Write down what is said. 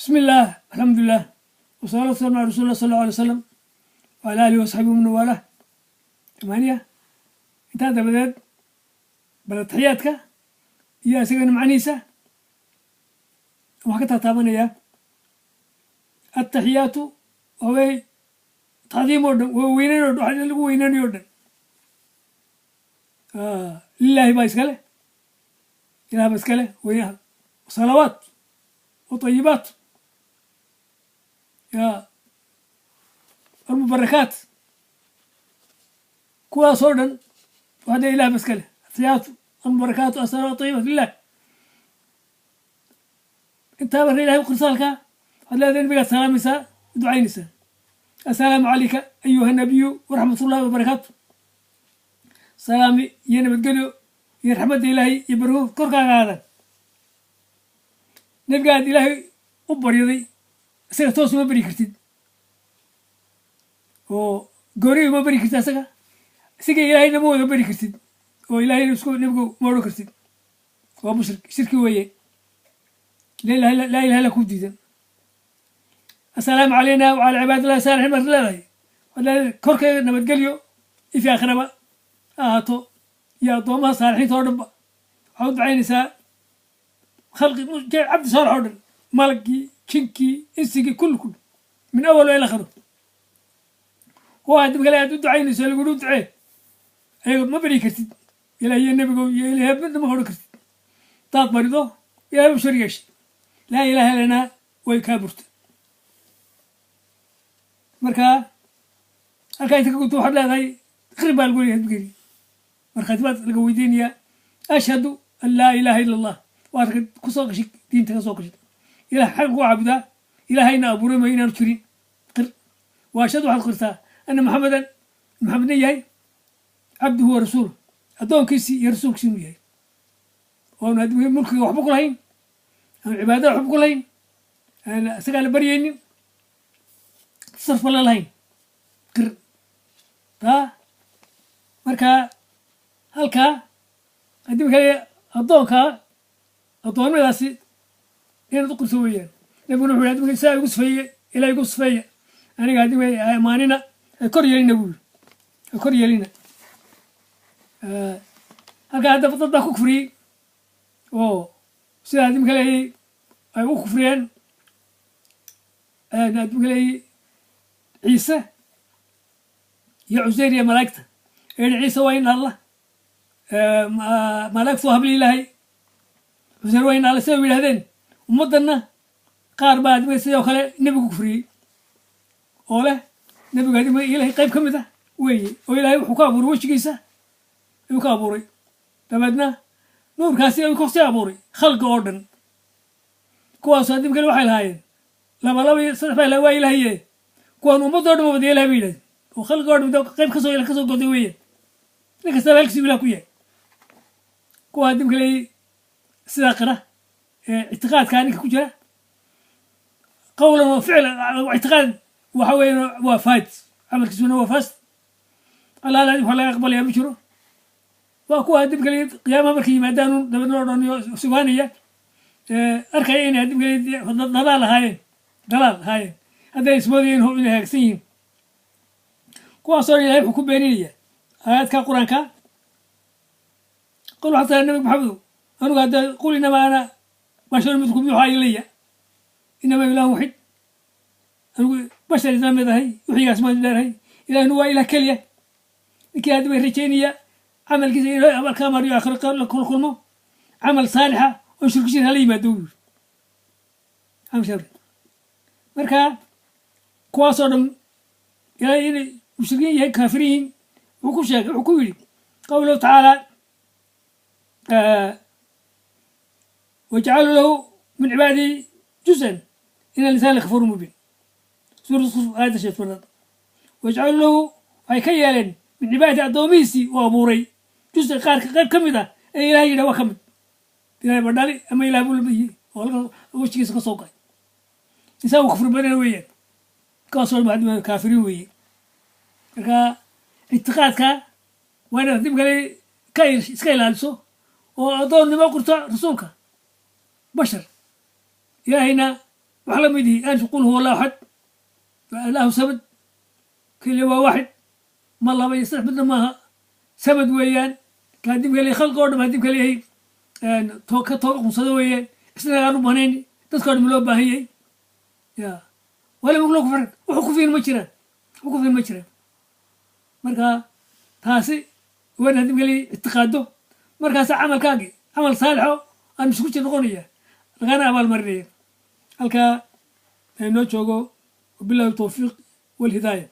Bismi illaah, alxamdulilah, wasalaatu wasalam ala rasuuli llah sal allahu alay wasalam wala alihi wasaxbihi waman waalah. Tamaaniya intaa dabadeed, bal ataxiyaadka iyo isagana macnihiisa waxaan ka taataabanayaa. Ataxiyaatu waawey tacdiim oo dhan, waa weyneyn o dhan, waxa lagu weyneynayo o dhan lilaahi baa iskale, ilah baa iskale weynaha. Salawaat wa tayibaat ya almubarakaat, kuwaas oo dhan waxaa de ilah ba iskale. Ataxiyaatu almubarakaatu asalawaat tayibaat lilah. Intaa marka ilahay qirsaalka waxaad leedahay, nabigaad salaamaysaa, u ducaynaysaa: "Assalaamu calayka ayuha nabiyu waraxmat ullahi wabarakaatu." Salaami iyo nabadgelyo iyo raxmadda Ilaahay iyo barako korkaaga aadan. Nebigaad Ilaahay u baryaday, isaga toos uma beri kartid oo goori uma beri kartid isaga. Isaga Ilaahayna ma wada beri kartid oo Ilaahayna isku nebigu ma odhan kartid, waa mushrik, shirki weeye. Laa ilaha illa ku diidan. "Assalaamu calayna wacala cibaadillahi saalixiin" baad leedahay. Waxaad leedahay korkayga nabadgelyo ifi aakhiraba ha ahaato iyo addoomaha saalixiinta oo dhanba. Waxaad u ducaynaysaa khalqi cabdi saalax oo dhan, malagii, jinkii, insigii, kulli kulli, min awal ila akhiro. Kuwa aad kale aad u ducaynayso laguhi u ducee, ayaga ma beri kartid. Ilaah iyo nebigo iyo Ilaah midna ma odhan kartid. Hadaad barido, Ilahay bu shari yeeshay, laa ilaha illanaa way kaa burtay. Marka halkaa inta ka gudto, waxaad leedahay qri baa lagu leeyahay geli, markhaati baad laga weydiinayaa: "Ashhadu an laa ilaha illa Allah." Waad ku soo gashay diinta, ka soo gashay Ilah xaq ku caabudaa Ilaahayna abuuray ma inaanu jirin, qir. Wa ashhadu, waxaad qirtaa, anna Maxamedan, Maxamedna yahay, cabduhu wa rasuuluh, addoonkiisii iyo rasuulkiisii inuu yahay, oonu mulkiga waxba ku lahayn, aan cibaadada waxba ku lahayn, aan isagaa la baryaynin, tasarufka la lahayn, qir taa. Marka halkaa haddii marka addoonkaa addoonnimadaasi inaad u qirto weeyaan. Nabiguna wuxu yidhi sidaa igu sifeeye, Ilaah igu sifeeya, aniga haddii ha amaanina, ha kor yeelina buu yidhi, ha kor yeelina. Halkaa haddaba dad baa ku kufriyey oo sidaa haddii marka leeyay ay u kufriyeen haddii marka leeyay Ciise iyo Cuseyr iyo malaa'igta ee yidhi Ciise waa in Allah, malaa'igtu waa habli Ilaahay, Cuseyr waa in Allah, siday u yidhahdeen. Ummaddanna qaar baa haddii sidoo kale nebigu kufriyey oo leh nebigu haddii Ilaahay qayb ka mid ah weeye, oo Ilaahay wuxuu ka abuuray wejigiisa ayuu ka abuuray, dabeedna nuurkaasi ayuu kasii abuuray khalqi oo dhan. Kuwaasu haddii kale waxay lahaayeen laba laba iyo saddex baa waa Ilaahaye, kuwaan ummadoo dhan wada Ilahay bay yidhahdeen, oo khalqi oo dhan qayb kasoo goday weeye, nin kastaba halkiisu Ilah ku yahay. Kuwa haddii kale sidaa qira ee ictiqaadkaa ninka ku jira qawlan wa ficlan ictiqaad, waxa weeye waa faad, camalkiisuna waa fasid, Allaala wax laga aqbalaya ma jiro. Waa kuwa haddii kale qiyaamaha markay yimaadaan dabeedna loo dhaniyo sugaanaya, arkaya inay haddii kale dalaal ahaayeen, dalaal ahaayeen, hadday ismoodayeen inay hagaagsan yihiin. Kuwaasoo dhan Ilahay wuxuu ku beeninaya aayaadka Qur-aanka. Qul, waxaa tahay Nabi Maxamedow, anugu hadda: "Qul inamaa ana basharun midlukum yuuxaa ilaya inamaa ilaahu waxid." Anigu bashar isla mid ahay, wixigaas maan dheerahay, Ilahna waa Ilah keliya. Ninkii haddi bay rajaynaya camalkiisa inuu abalkaa mariyo, aakhiro la kula kulmo camal saalixa oo shirku jir hala yimaado, buu yiri camal saalix. Marka kuwaasoo dhan Ilahay inay mushrikiin yahay, kaafiriin wuxuu ku sheegay, wuxuu ku yidhi qawluhu tacaala: "Wajacaluu lahu min cibaadihi juzan ina linsaan lakafuur mubiin." Suurat Zukhruf, aayadda 15aad. Wajacaluu lahu, waxay ka yeeleen, min cibaadihi, addoomihiisii uu abuuray, juzan, qaarka qayb ka mid ah ee Ilahay yidhah waa ka mid, Ilahay ba dhali ama Ilaah buu lamid oo halka wejigiisa ka soo go'ay. Insaan uu kufri badana weeyaan, kuwaasoo dhan kaafiriin weeye. Marka ictiqaadka waa inaad dib kale ka iska ilaaliso oo addoonnimo qurto rasuulka bashar, Ilaahayna Wax la mid yihi aan qul huwa allahu axad, allahu samad, keliya waa waaxid, ma laba iyo saddex midna maaha, samad weeyaan. Ka haddii kaleeyahay khalqi oo dham haddii kaleeyahay ka tooga qunsado weeyaan, isna aan u baahnayn, dadka o dham loo baahan yahay. Ya wala loo kufaran, wuxuu ku fiin ma jiraan, wuxuu ku fiin ma jiraan. Marka taasi waa in haddii kaleeyahay ictiqaado, markaasa camalkaagi camal saalixo aan isku jir noqonaya, lagana abaalmarinaya. Halkaa noo joogo, wabillahi tawfiiq walhidaaya.